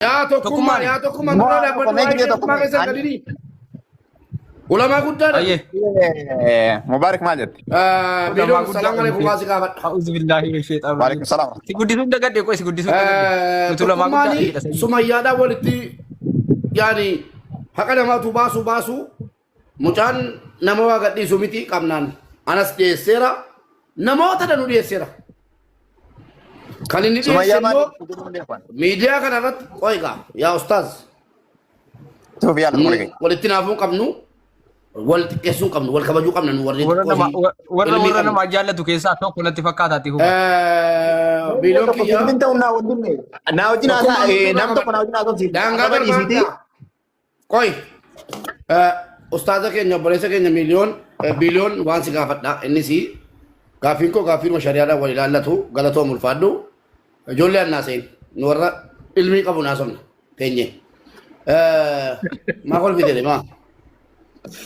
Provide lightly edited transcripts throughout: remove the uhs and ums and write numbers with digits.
Yaa tokkummaa Tokkummaan. yaa tokkummaa nurraa dhaabbadhu Mee waa'ee gidee tokkummaa tokkummaa. keessa hin galini. Ulamaa guddaadha. Ayyee. Mubaarik maal jette? Biiloon salaam alaikum waa si gaafadha. A'uuzu billaahi min sheexaan Waalaikum salaam. Si guddisuun dagadhe qoy si guddisuun dagadhe. Nuti ulamaa guddaa Tokkummaan jedha sanyii. sumayyaadhaan walitti yaani haqa namaatu baasu baasu mucaan nama waa gadhiisu miti qabnaan anas dhiyeesseera namoota danuu dhiyeesseera. Kan inni dhiyeesse Sumayyaa maal immoo miidiyaa kana irratti qoygaa yaa ustaaz Tuuf yaala nu xumure kee. walitti naafuu hin qabnu wal xiqqeessuu hin qabnu wal kabajuu qabna nu warri Warra xiqqoo nama fi warra ilmii warra qabnu. nama jaallatu keessaa tokko natti fakkaataatti huba. Biiloon kiyya Tokko ta'u naa wajjin naa wajjin tokkummaa haasaa nutu nam tokko naa wajjin haasofsiif. daangaa Arraba dhiisiitii. darbaadha. Qoy ustaaza keenya obboleessa keenya miiliyoon biiliyoon waan si gaafadha innis gaaffiin koo gaaffiinuma shari'aadhaan wal ilaallatu galatoom ulfaadhu ijoollee annaa seen nu warra ilmii qabu naasofna teenye. Maa kolfite maa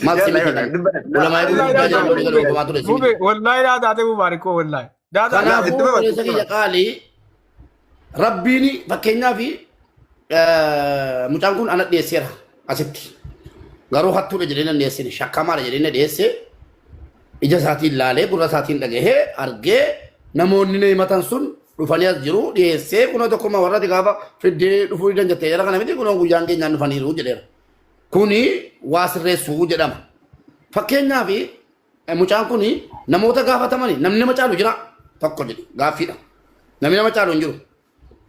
maal si miti kan ulamaa gurguddaa jedhamu walii galu ofamaa ture si miti. Mube wallahi daa taate mubaarik koo wallahi. Daa taate. Kanaafuu Itti babal'atu. obboleessa kiyya qaalii rabbiin fakkeenyaaf mucaan kun ana dhiyeesseera asitti. Garuu hattuudha jedhee nan dhiyeessine shakkamaadha jedhee na dhiyeesse ija isaatiin laalee gurra isaatiin dhagahee argee namoonni na himatan sun dhufanii as jiru dhiyeessee kunoo tokkummaa warratti gaafa fiddee dhufuu ni dandeette jara kana miti kunoo guyyaan keenyaan dhufaniiru jedheera. Kuni waa sirreessuu jedhama. Fakkeenyaaf mucaan kun namoota gaafatamani namni nama caalu jira tokko jedhu gaaffiidha. Namni nama caalu hin jiru.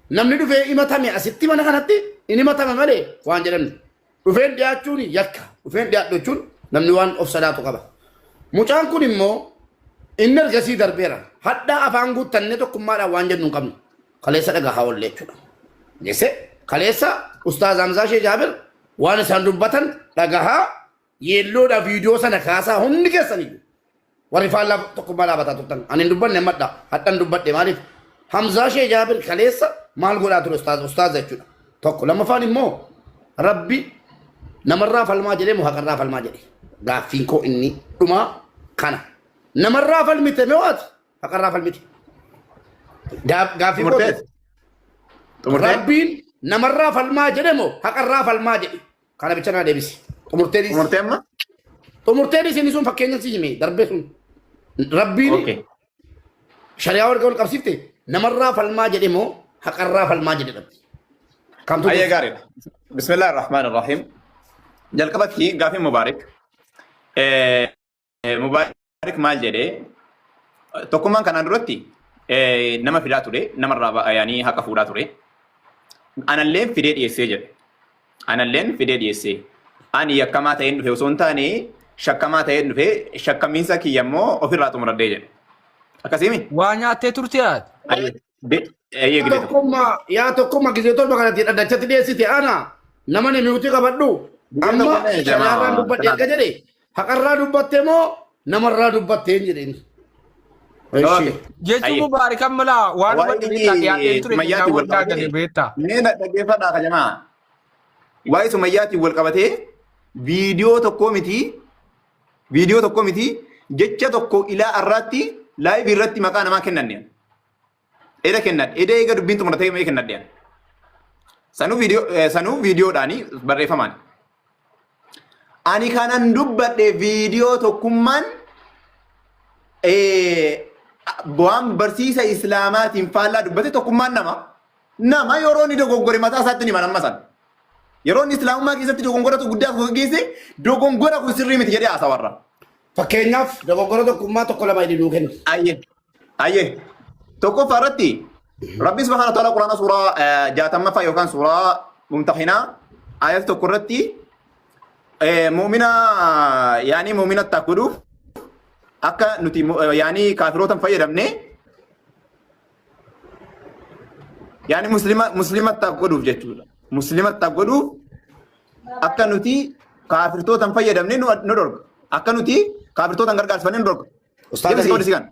Namni dhufee himatame asitti mana kanatti hin himatame malee waan jedhamne. Dhufeen dhiyaachuun yakka. Dhufeen dhiyaadhu jechuun namni waan of sadaatu qaba. Mucaan kun immoo inni ergasii darbeera. Hadhaa afaan guuttannee tokkummaadhaan waan jennu hin qabnu. Kaleessa dhagaa haa oolle jechuudha. Geesse kaleessa Ustaaz Hamzaa Shee Jaabir waan isaan dubbatan dhagahaa yeelloodha viidiyoo sana kaasaa hundi keessaniyyuu. Warri faallaa tokkummaa dhaabataa turtan. Ani hin dubbanne ammadha. Hadhan dubbadhe maaliif? Hamzaa Shee Jaabir kaleessa maal godhaa ture ustaaz ustaaz jechuudha. Tokko lammaffaan immoo rabbi namarraa falmaa jedhee moo haqarraa falmaa jedhe. Gaaffiin koo inni dhumaa kana. Namarraa falmite moo ati haqarraa falmite? Gaaffii koo Xumurtee? Xumurtee? Rabbiin namarraa falmaa jedhe moo haqarraa falmaa jedhe? Kana bicha naa deebisi. Xumurteenis. Xumurtee amma? Xumurteenis inni sun fakkeenya si hime darbee sun. Rabbiin Okay. shari'aa warra wal qabsiifte namarraa falmaa jedhe moo haqarraa falmaa jedhe dhabde. Kamtu Ayyee gaariidha. Bismillaahi Rahmaani Rahiim. Jalqabatti gaafiin Mubaarik. Mubaarik maal jedhee tokkummaan kanaan duratti nama fidaa ture namarraa yaanii haqa fuudhaa ture. Analleen fidee dhiyeessee jedhe. Analleen fidee dhiyeessee. Ani yakkamaa ta'een dhufe osoo hin taane shakkamaa ta'een dhufe shakkamiinsa kiyya immoo ofirraa xumuradhee jedhe. Akkasiimi? Waa nyaattee turte ati. Eeyyee gidee tokko. Tokkummaa yaa tokkummaa gisee torba kanatti dhaddachatti dhiyeessite ana nama ni miuti qabadhu. Amma shari'aarraan dubbadhe erga jedhe haqarraa dubbatte moo namarraa dubbatte hin jedheen. Okay. Jechuun Ayyee. mubaarik amma laa waan Waa'ee hubadhe beektaa dhiyaadheen ture Sumayyaatiin wal wal gale qabatee beektaa. mee na dhaggeeffadhaa ka jamaa. Waa'ee Sumayyaatiin wal qabatee viidiyoo tokkoo miti viidiyoo tokko miti jecha tokko ilaa arraatti laayivii irratti maqaa namaa kennanne. Eda kennadhe. Eda eega dubbiin xumuratee mee kennadhe. Sanuu viidiyoo sanuu viidiyoodhaani barreeffamaan. Ani kanan dubbadhe viidiyoo tokkummaan waan barsiisa Islaamaatiin faallaa dubbate tokkummaan nama. Nama yeroo inni dogoggore mataa isaatti ni hima amma sana. Yeroo inni Islaamummaa keessatti dogongora guddaa tokko gaggeesse dogongora kun sirrii miti jedhee haasawarra. Fakkeenyaaf dogoggora tokkummaa tokko lama inni nuu kennu. Ayyee. Ayyee. Tokkoffaa irratti Rabbi subhaanahu wa ta'ala Quraana suuraa 60ffaa yookaan suuraa Mumtahinaa ayata tokko irratti mu'mina yaanii mu'mina takkuduuf akka nuti yaanii kaafiroota hin fayyadamne yaani muslima muslima godhuuf jechuudha. Muslima godhuuf akka nuti kaafirtoota hin fayyadamne nu dhorka. Akka nuti kaafirtoota hin gargaarsifne nu dhorka. Ustaaza Deebisi kiyya. qoodisi kan.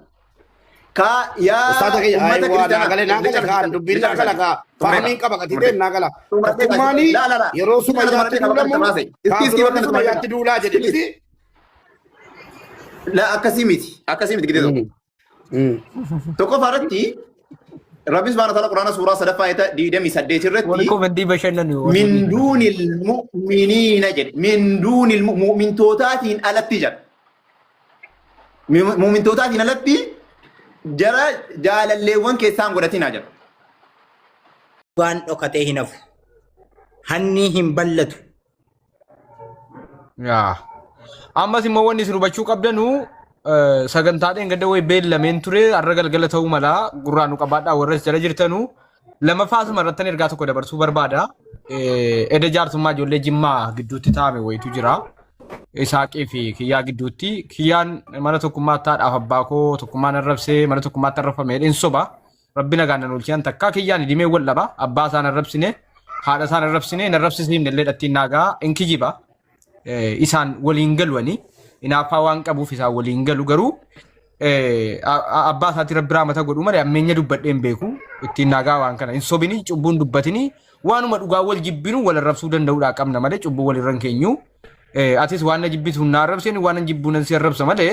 Ka yaa Ustaaza kiyya ummata ayiwaa naa kiristaanaa. gale naa gale kaan dubbiin naa gala kaa fahmiin qaba gatii ta'e naa gala. Tokkummaani yeroo sumayyaatti duulamu kaafiroonni sumayyaatti duulaa jedhe miti. La akkasii miti. Akkasii miti gidee tokko. Tokkoffaa irratti Rabbi subhaanahu wa ta'aala Quraana suuraa sadaffaa ayata 28 Warri irratti komentii bashannanu warri min duunil mu'miniina jedhe. Min duunil mu'mintootaatiin alatti jedha. Mu'mintootaatiin alatti jara jaalalleewwan keessaan godhatinaa jedha. Dhugaan dhokatee hin hafu. Hanni hin ballatu. Yaa. Ammas immoo wanni isin hubachuu qabdanu sagantaa dheengadda wayi beellameen ture har'a galgala ta'uu mala gurraan nu qabaadhaa warra as jala jirtanu. Lammaffaa asuma irrattan ergaa tokko dabarsuu barbaada. Eda jaarsummaa ijoollee Jimmaa gidduutti taa'ame wayitu jira. Isaaqii fi Kiyyaa gidduutti. Kiyyaan mana tokkummaatti haadhaaf abbaa koo tokkummaan arrabsee mana tokkummaatti arrabfame jedheen soba. Rabbi nagaan nan oolchee an takkaa kiyyaan dhimee wal dhaba. Abbaa isaan arrabsine haadha isaan arrabsine hin arrabsisiifne illee dhattiin naagaa hin kijiba. Isaan waliin galuani. Hinaaffaa waan qabuuf isaan waliin galu garuu abbaa isaatti rabbi raamata godhu malee ammeenya dubbadhee hin beeku. Ittiin naagaa waan kana hin sobini cubbuun dubbatini waanuma dhugaa wal jibbinu wal arrabsuu danda'uudhaa qabna malee cubbuu wal irra hin keenyu. Atis waan na jibbitu na arrabseen waan na jibbu nan si arrabsa malee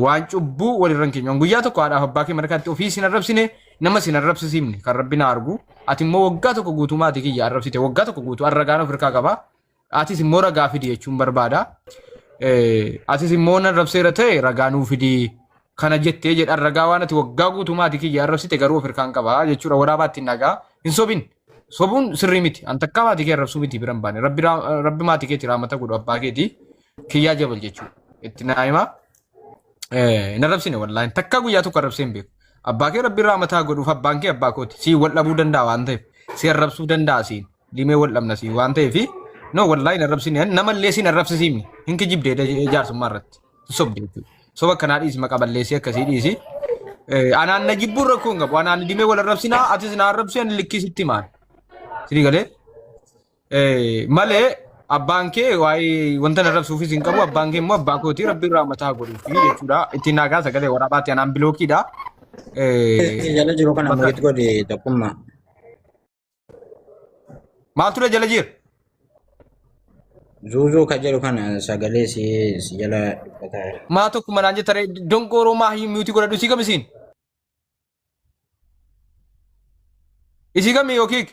waan cubbuu walirra hin keenyu. Guyyaa tokko haadhaaf abbaa kee mana kanatti ofii sin arrabsine nama sin arrabsisiifne kan rabbi na argu. Ati immoo waggaa tokko guutuu maatii kiyya arrabsite waggaa tokko guutuu an ragaan of hirkaa qaba. Atis immoo ragaa fidi jechuun barbaada. Atis immoo nan arrabseera ta'e ragaa nuu fidi kana jettee jedhan ragaa waan ati waggaa guutuu maatii kiyya arrabsite garuu of hirkaan qaba jechuudha waraabaa ittiin nagaa hin sobin. Sobuun sirrii miti. An takkaa maatii kee arrabsuu miti bira hin baane. Rabbi maatii keetti raamata godhu abbaa keeti. Kiyyaa jabal jechuudha. Itti naa himaa. Hin arrabsine wallaahi. Takkaa guyyaa tokko arrabsee hin beeku. Abbaa kee rabbi raamataa godhuuf abbaan kee abbaa kooti. Siin wal dhabuu danda'a waan ta'eef. Si arrabsuu danda'a siin. Limee wal dhabna siin waan ta'eef. No wallaahi hin arrabsine. Namallee siin arrabsisiifne. Hin kijibde jaarsummaa irratti. Hin sobde jechuudha. Soba akkanaa dhiisi maqa balleessii akkasii dhiisi. Anaan na jibbuun rakkoo hin qabu. Anaan limee wal arrabsinaa atis na arrabsi ani likkii sitti himaan. Sini galee. Malee abbaan kee waa'ee wanta na rabsuufis hin qabu abbaan kee immoo abbaa kooti rabbiin raamataa godhuufi jechuudha. Ittiin naagaa sagalee waraabaatti anaan bilookiidha. Jala jiru kana Bakka mute godhe tokkummaa. Maal ture jala jira? Zuuzuu ka jedhu kana sagalee si si jala dubbataa jira. Maa tokko manaan jettare donqooroo maa miutii godhadhu isii kam isiin? Isii kamii yookiin?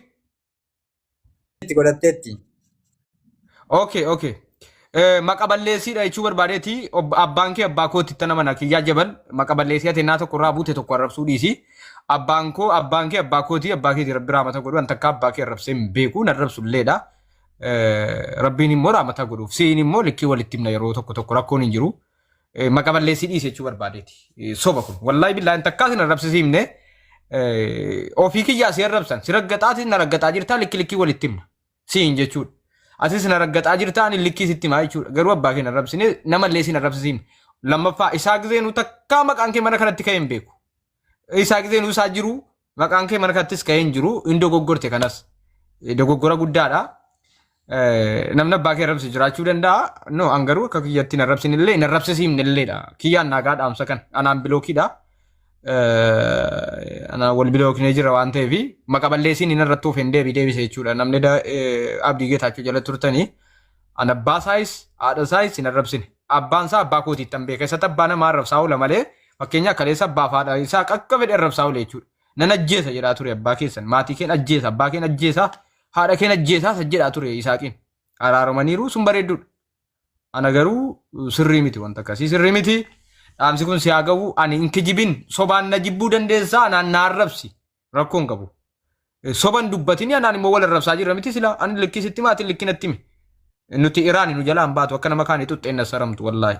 Itti godhatteetti. Okay, okay. Maqa balleessiidha jechuu barbaadeeti. Abbaan kee abbaa kootti itti nama kiyyaa jabal maqa balleessii ati naa tokko irraa buute tokko arrabsuu dhiisi. Abbaan koo abbaan kee abbaa kooti abbaa keeti rabbi raamata godhu an takka abbaa kee arrabsee hin beeku na arrabsu illeedha. Rabbiin immoo raamata godhuuf siin immoo likkii walitti himna yeroo tokko tokko rakkoon hin jiru. Maqa balleessii dhiisi jechuu barbaadeeti. Soba kun wallaahi billaahi takkaa sin arrabsisiifne ofii kiyyaa si arrabsan si raggaxaatis na raggaxaa jirtaa likki likkii walitti himna siin jechuudha. Atis na raggaxaa jirtaa ani likkii sitti himaa jechuudha. Garuu abbaa kee na arrabsine namallee sin arrabsisiifne. Lammaffaa isaa gizeenuu takkaa maqaan kee mana kanatti ka'ee hin beeku. Isaa gizeenuu isaa jiru Maqaan kee mana kanattis ka'ee hin jiru. Hin dogoggorte kanas. Dogoggora guddaadha. Namni abbaa kee arrabse jiraachuu danda'a. No, an garuu akka kiyyatti hin arrabsine illee hin arrabsisiifne illeedha. Kiyyaan naagaa dhaamsa kan. Anaan bilookiidha. Anaan wal bilooknee jira waan ta'eef maqa balleessiin hin irratti of hin deebi deebise jechuudha. Namni Abdii Geetaachoo jala turtanii an abbaa isaayis haadha isaayis hin arrabsine. Abbaan isaa abbaa kootiitti an beeka. Isatti abbaa namaa arrabsaa oola malee fakkeenya kaleessa abbaa fi haadha isaa akka fedhe arrabsaa oola jechuudha. Nan ajjeesa jedhaa ture abbaa keessan. Maatii keen ajjeesa, abbaa keen ajjeesa, haadha keen ajjeesaa isa jedhaa ture Isaaqiin. Araaramaniiru sun bareedduudha. Ana garuu sirrii miti wanta akkasii sirrii miti. Dhaamsi kun si haa ga'u ani hin kijibin sobaan na jibbuu dandeessaa anaan na arrabsi rakkoo hin qabu. Soban dubbatini anaan immoo wal arrabsaa jirra miti sila ani likkii sitti maatiin likki natti himi. Nuti Iraani nu jalaan baatu akka nama kaanii xuxxeen na saramtu wallaahi.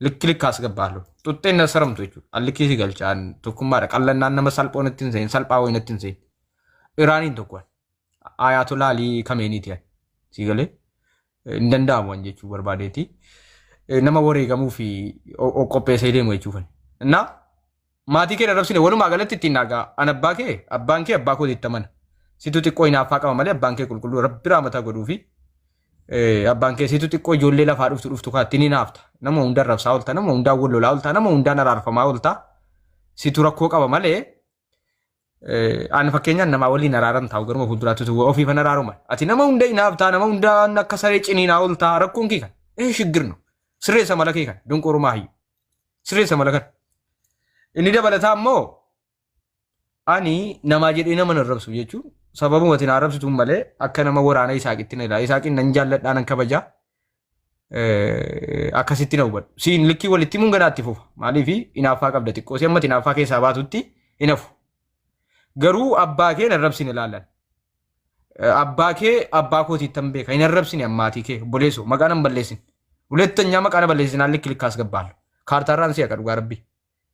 Likki likkaas gabbaalu xuxxeen na saramtu jechuudha. An likkii si galcha an tokkummaadha qallannaan nama salphoo natti hin seen salphaa wayii natti hin seen. Iraaniin tokko Ayaatolaa Alii Kameeniiti ani. Si galee hin danda'amu an jechuu barbaadeeti. Nama wareegamuu fi qopheessee deemu jechuufani. Innaa Maatii kee arrabsine walumaa galatti ittiin naagaa an abbaa kee abbaan kee abbaa kooti itti amana. Situ xiqqoo hinaaffaa qaba malee abbaan kee qulqulluu rabbi raamataa godhuufi abbaan kee situ xiqqoo ijoollee lafaa dhuftu dhuftu kaatti ni naafta. Nama hunda arrabsaa oolta nama hundaan wal lolaa oolta nama hundaan araarfamaa oolta. Situ rakkoo qaba malee ani fakkeenyaan namaa waliin araaran taa'u garuma fuulduraatti utuu ofiifan araaruma. Ati nama hunda hinaaftaa nama hundaan akka saree ciniinaa ooltaa rakkoon kee kan. Ee shiggirnu sirreessa mala kee kan donqoorumaa hayyu. Sirreessa mala kana. Inni dabalataa immoo Ani namaa jedhee nama hin arrabsu jechuun sababuma ati na arrabsituun malee akka nama waraana Isaaqitti na ilaala. Isaaqin nan jaalladhaa nan kabajaa. Akkasitti na hubadhu. Siin likkii walitti himuun ganaa itti fufa. Maaliif hinaaffaa qabda xiqqoo si amma hinaaffaa keessaa baatutti hin hafu. Garuu abbaa kee hin arrabsine ilaalan. Abbaa kee abbaa kootiittan beeka. Hin arrabsine ammaatii kee obboleessoo maqaa nan balleessin. Hulettanyaa maqaa na balleessinaan likki likkaas gabbaallu. Kaartaarraan si haqa dhugaa rabbii.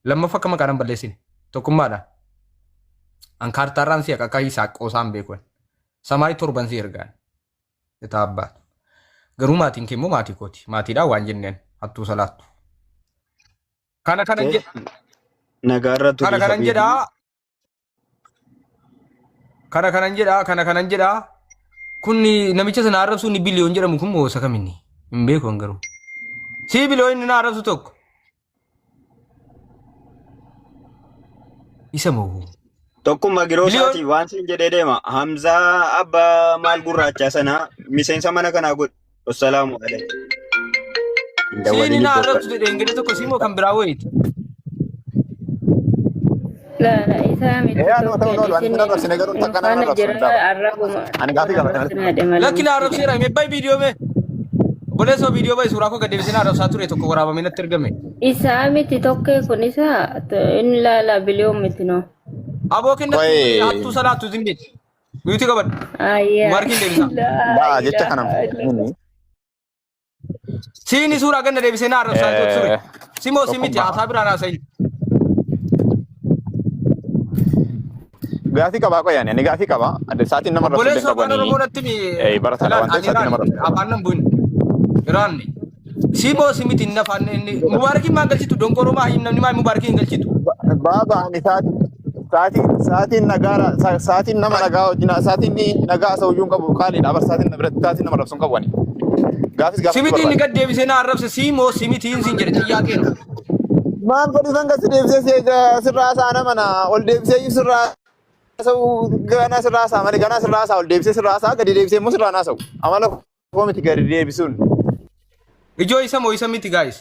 Lammaffaa akka maqaa nan balleessine. Tokkummaadha. An kaartaarraan si haqa akka Yisaaq qoosaan beeku. Samaayii torban si ergaan. Itaa abbaatu. Garuu maatiin kee immoo maatii kooti. Maatiidhaan waan jenneen hattuu salaattu. Kana kanan jedha. Nagaarra Kana turi kanan habiibii. jedhaa. Kana kanan jedhaa. Kana kanan jedhaa. Kun namicha sana arrabsu inni biliyoon jedhamu kun moo isa kaminni? Hin beeku an garuu. Sii biliyoon inni na arrabsu tokko. Isa moo? Tokkummaa giroo Biliyoon isaatii waan siin jedhee deema. Hamzaa abbaa maal gurraachaa sana miseensa mana kanaa godhi. Wassalaamu alaikum. Hin siin dawwalini na arrabsu boqqadhu. jedhee ingilii tokko sii moo kan biraa wayiiti? La la isaa miti Ee anuma ta'uu tokkeen oolu ani isin sin arrabsine garuu nu takka nama faana arrabsu jira hin dhaaba. arrabuma Ani gaafii qaba arrabsina haadhe malee Lakki na miti. arrabseera mee bayi viidiyoo mee. Obboleessoo viidiyoo bayi suuraa koo gad deebisee na arrabsaa ture tokko waraabamee natti ergame. Isaa miti tokkee kun isa inni laala biliyoon miti noo. Aboo kennatti Qoy hattuu salaattu zimbeeti. Miyuutii qabadhu. Ayyaa. Mubaarkiin deebisaa. Laa laa jecha ilaaha kana illallah. Siini suuraa ganna deebisee na arrabsaa ture. Simoo si miti tokkummaa. haasaa biraan haasa'i. Gaafii qabaa qoy ani gaafii qaba. Adda sa'aatiin nama arrabsu illee Obboleessoo afaan qabanii Oromoo natti mi barataadha ilaal waan ta'eef ani sa'aatiin nama Iraan arrabsu qabu. afaan nan bu'in. Iraan simoo si miti inni afaan inni mubaarakiin maan galchitu donqoroo maa namni maa mubaarakiin hin galchitu. Baaba ani sa'aatiin sa'aatiin nagaa sa'aatiin nama nagaa wajjin sa'aatiin nagaa haasa'u iyyuu hin qabu qaaliidha bar sa'aatiin na biratti sa'aatiin nama arrabsu hin qabu ani. Gaafis gaafachuu Simiti inni barbaade. gad deebisee na arrabse simoo simitiin siin jedhe xiyyaa keenu. Maal godhu san gadi deebisee sirraa haasa'a nama na ol deebisee iyyuu sirraa haasa'u ganaa sirraa haasa'a malee ganaa sirraa haasa'a ol deebisee sirraa haasa'a gadi deebisee immoo sirraa haasa'u. Amala koo miti gadi deebisuun. Ijoo isa moo isa miti guys.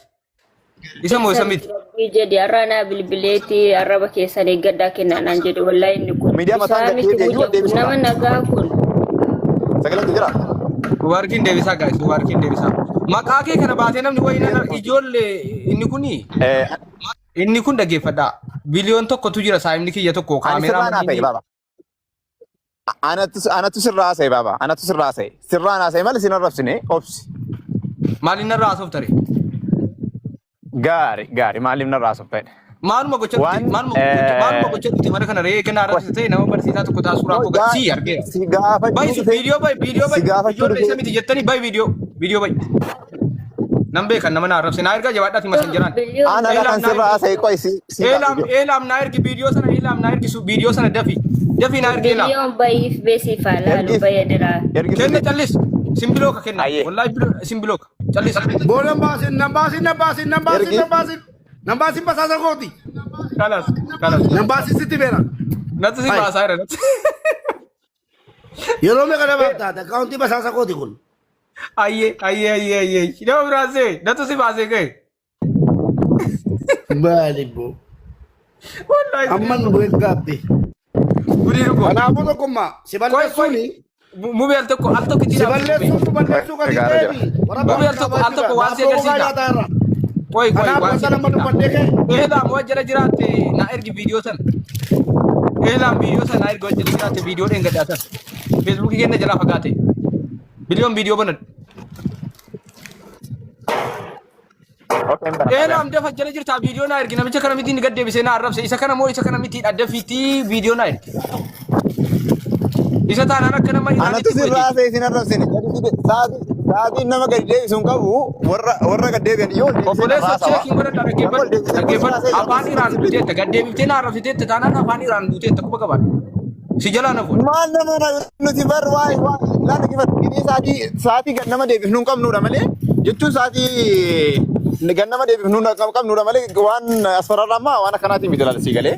Isa moo Isa isa miti miti. rabbii jedhi har'a naa bilbileeti arraba keessan eeggadhaa kennaa naan jedhe wallahi inni kun Miidiyaa mataan isaa gad miti deebi'ee iyyuu muca ol kun deebisuudha. nama nagaa kun. Sagaleen jira. Mubaarakiin deebisaa guys mubaarakiin deebisaa. Maqaa kee kana baatee namni wayii nana ijoollee inni kuni inni kun dhaggeeffadhaa. Biliyoon tokkotu jira saayimni kiyya tokko Ani kaameeraa sirraa naa ta'e manni baaba. Anatu sirraa haasa'e baaba. Anatu sirraa haasa'e. Sirraa haasa'e malee sin arrabsine obsi. maaliin narraa haasofta ree? Gaari gaari maaliif narraa haasofta jedhe. Maaluma gocha dhufte Waan maaluma gocha maaluma gocha dhufte mana kana ree kenna arrabsite ta'e nama barsiisaa tokko ta'a suuraa koo gad sii argeera. Si gaafachuu Bayi dhufe viidiyoo bayi viidiyoo si bayi gaafachuu ijoollee isa dhufe miti jettanii bayi viidiyoo viidiyoo bayi. Nan beekan nama na arrabse naa ergaa jabaadhaati masanjaraan. Biliyoon ana Eelaam kan naa sirraa ergi haasa'e qoy si si Eelaam Eelaam naa ergi viidiyoo sana Eelaam naa ergi viidiyoo sana dafi dafi naa ergi Eelaam. biliyoon bayiif beesiif haa laalu ergiif bayya diraa. ergiif Kenna callis simbilooka kenna ayyee wallaahi simbilooka callis. Boo nan baasin nan baasin nan baasin nan baasin ergiif nan baasin nan baasin basaasa kooti. Kalas kalas Nan baasin sitti beera. natti si Hai. baasaa jira natti. Yeroo meeqa namaaf taate akkaawuntii basaasa kooti kun. Ayyee ayyee ayyee ayyee nama biraasee natti si baasee ga'e. Maali boo. Wallaahi Amma nu bu'een gaabbe. gudii dhugoo. Kanaafuu tokkummaa si Qoy qoy balleessuuni mubee al tokko al tokko itti si dhaabsisu mubee. balleessuun nu balleessuu gadi Gaara jira. deebi. Warra Mubee al tokko al tokko waan si Daabboo gogaa agarsiisa. nyaataa irra. Qoy qoy Kanaaf waan si wanta nama agarsiisa. dubbadhee kee. Eelaam waan jala jiraatte na ergi viidiyoo sana. Eelaam viidiyoo sana na ergi waan jala jiraatte viidiyoo dheengaddaa sana. Feesbuukii keenya jalaa fagaate. Biliyoon viidiyoo banadhu. Okay, hin banadha. Eelaam dafa jala jirtaa viidiyoo na ergi namicha kana miti inni gad deebisee na arrabse isa kana moo isa kana miti adda fiitii viidiyoo na ergi. Isa taanaan akka nama Anatu Iraanitti bu'e sirraa jechuudha. haasa'e sin arrabsine. Sa'aatiin nama gadi deebisu hin qabu warra warra gad deebi'an yoo ol deebisee nama Obboleessa haasawa. cheekiin godhadhaa Nama ol dhaggeeffadhu deebisee immoo dhaggeeffadhu sirraa haasa'e afaan Iraan duuteetta gad deebiftee na arrabsiteetta taanaan afaan Iraan duuteetta quba qabaadhu. Si jalaa na fuudha. Maal nama nuti bar waa'ee waa'ee laata kifatu gidee sa'aatii sa'aatii gad nama deebifnu hin qabnudha malee jechuun sa'aatii gad nama deebifnu hin qabnudha malee waan as fararraa waan akkanaatiin miti laala sii galee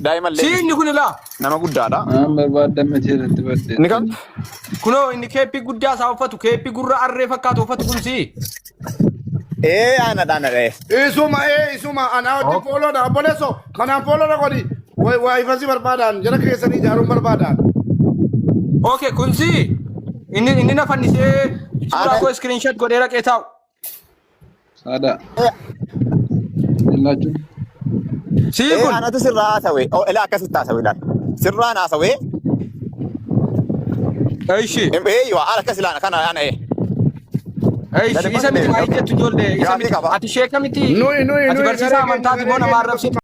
daa'imallee Si inni kun ilaa nama guddaadha. Waan barbaaddan miti irratti Inni kam? baddeettanii. kunoo inni keeppii guddaa isaa uffatu keeppii gurra arree fakkaatu uffatu kun si. Ee aanadha aanadha. Isuma ee isuma anaa wajjin fooloodha obboleessoo kanaan fooloodha godhi. Way waa ifasi barbaadaan jara keessanii ijaaruun barbaadaan. Okay, kunsi inni na fannisee suuraa Ana koo screenshot godhee raqee taa'u. Saada. Illaachuun. Sii Ee kun anatu sirraa haasawe. Oh, ilaa akkasitti haasawe ilaal. Sirraan haasawe. Ishi. Eeyyuu ana akkas ilaana kana ana ee. Ishi isa miti maal jettu ijoollee isa Gaaffii miti qaba. ati sheeka miti Nuyi nuyi ati nuyi barsiisaa garee keenya amantaati garee moo nama keenya arrabsitu.